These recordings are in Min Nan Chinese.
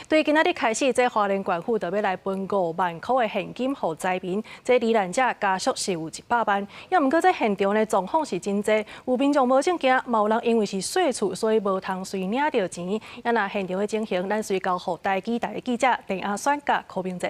對今仔日開始，這花蓮縣府就欲來分5萬箍的現金予災民，這罹難者家屬是有100萬。猶毋過這現場的狀況是真濟，有民眾無證件，嘛有人因為是細厝，所以無通隨領著錢。啊若現場的情形，咱隨交予台記台的記者鄭阿選佮柯明哲。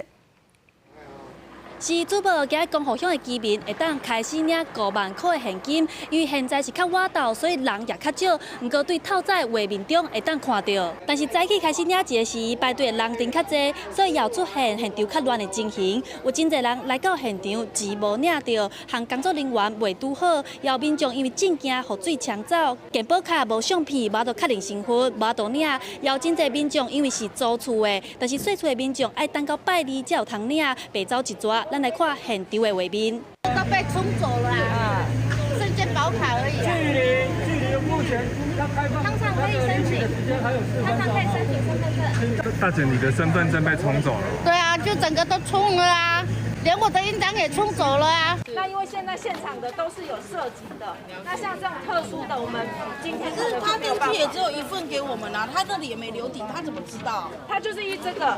是主播今日光復鄉的居民會當開始領五萬箍的現金，因為現在是較晚到，所以人也較少。毋過對透早的畫面中會當看著，但是早起開始領錢時，排隊的人陣較濟，所以也出現現場較亂的情形。有真濟人來到現場，錢無領著，和工作人員袂拄好，也有民眾因為證件予水沖走，健保卡無相片，無法度確認身份，無法度領。也有真濟民眾因為是租厝的，但是細厝的民眾愛等到拜二才有通領，白走一逝。咱來看現場的畫面。都被沖走了啊！剩健保卡而已。距離目前要開放，當場可以申請，當場可以申請身份證。大姐，你的身份證被沖走了？對啊，就整個都沖了啊，連我的印章也沖走了啊。那因為現在現場的都是有涉及的，那像這種特殊的，我們今天可是他登記也只有一份給我們啊，他這裡也沒留底，他怎麼知道？他就是依這個，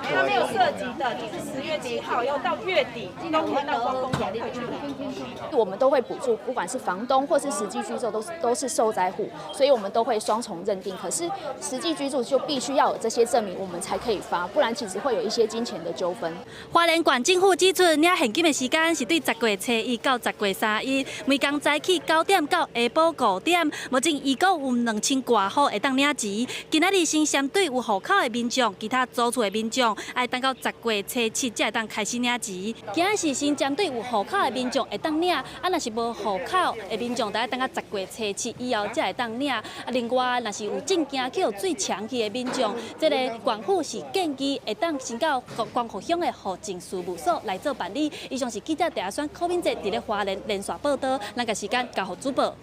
他沒有涉及的，就是10月7號要到月底都可以到光豐會去領。我們都會補助，不管是房東或是實際居住，都是受災戶，所以我們都會雙重認定。可是實際居住就必須要有這些證明，我們才可以發，不然其實會有一些金錢的糾紛。花蓮縣政府指出，領現金的時間是對10月初一到10月31，每工早起9點到下晡5點，目前預估有2000外戶會當領錢。今仔日先針對有戶口的民眾，其他租厝的民眾，愛等到10月初七才會當開始領錢。今仔是先針對有戶口的民眾會當領，啊，若是無戶口的民眾，就愛等到10月初七以後才會當領。啊，另外，若是有證件去予水沖去的民眾，這个縣府是建議會當先到光復鄉的戶政事務所來做辦理。以上是記者鄭阿選、柯敏哲佇咧花蓮連線報導，咱共時間交予主播。